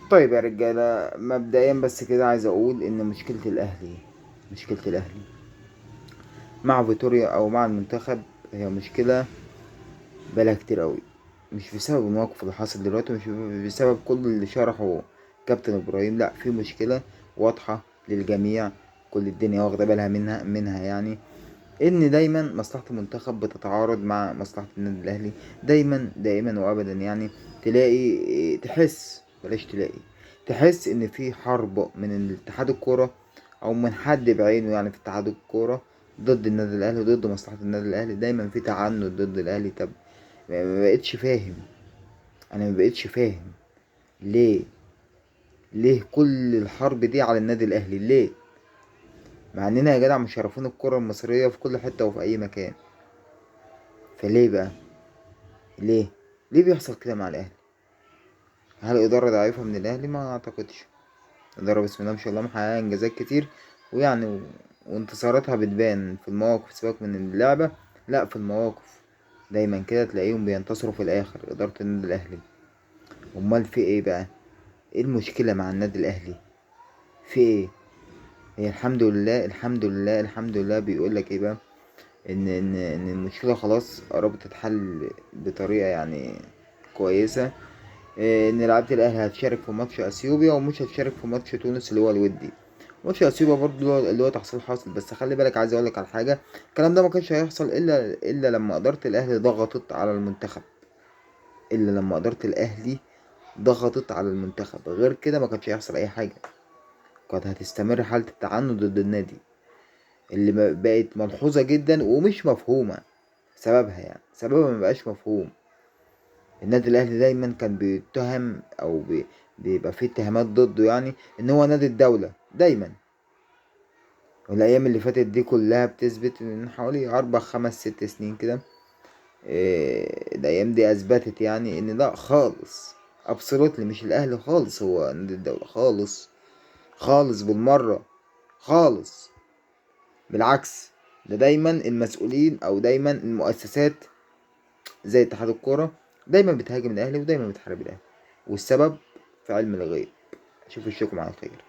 طيب يا رجالة، مبدئيا بس كده عايز اقول ان مشكلة الاهلي مع فيتوريا او مع المنتخب هي مشكلة بقالها كتير قوي، مش بسبب الموقف اللي حصل دلوقتي، مش بسبب كل اللي شرحه كابتن ابراهيم، لا في مشكلة واضحة للجميع، كل الدنيا واخدة بالها منها يعني ان دايما مصلحة المنتخب بتتعارض مع مصلحة النادي الاهلي، دايما دائما وابدا. يعني تلاقي تحس بلاش تلاقي تحس ان في حرب من اتحاد الكورة او من حد بعينه يعني في اتحاد الكورة ضد النادي الاهلي وضد مصلحة النادي الاهلي، دايما في تعنت ضد الاهلي. طب ما بقتش فاهم، انا ما بقتش فاهم ليه كل الحرب دي على النادي الاهلي ليه، مع اننا يا جدع مشرفين الكرة المصرية في كل حتة وفي اي مكان. فليه بقى، ليه بيحصل كده مع الاهلي؟ هل الادارة ضعيفة من الاهلي؟ ما اعتقدش. الادارة بسم الله ما شاء الله محققة انجازات كتير، وانتصاراتها بتبان في المواقف، سيبك من اللعبة، لا في المواقف دايما كده تلاقيهم بينتصروا في الاخر ادارة النادي الاهلي. امال في ايه بقى؟ ايه المشكلة مع النادي الاهلي؟ في ايه؟ هي الحمد لله الحمد لله الحمد لله بيقول لك ايه بقى، ان المشكلة خلاص قربت تتحل بطريقة كويسة، ان لعيبة الاهلي هتشارك في ماتش اثيوبيا ومش هتشارك في ماتش تونس اللي هو الودي. ماتش اثيوبيا برضه اللي هو تحصيل حاصل، بس خلي بالك عايز اقول لك على حاجة، الكلام ده ما كانش هيحصل الا لما ادارة الاهلي ضغطت على المنتخب، الا لما ادارة الاهلي ضغطت على المنتخب، غير كده ما كانش هيحصل اي حاجة، كانت هتستمر حاله التعنت ضد النادي اللي بقت ملحوظة جدا ومش مفهومه سببها، سببها ما بقاش مفهوم. النادي الاهلي دايما كان بيتهم او بيبقى فيه اتهامات ضده، ان هو نادي الدولة دايما، والايام اللي فاتت دي كلها بتثبت من حوالي 4 5 6 سنين كده، الايام دي اثبتت ان لا خالص، ابسولوتلي مش الاهلي خالص هو نادي الدولة خالص خالص بالمرة خالص، بالعكس ده دايما المسؤولين او دايما المؤسسات زي اتحاد الكورة دايما بتهاجم الاهلي ودايما بتحارب الاهلي، والسبب في علم الغيب. اشوف وشكم على خير.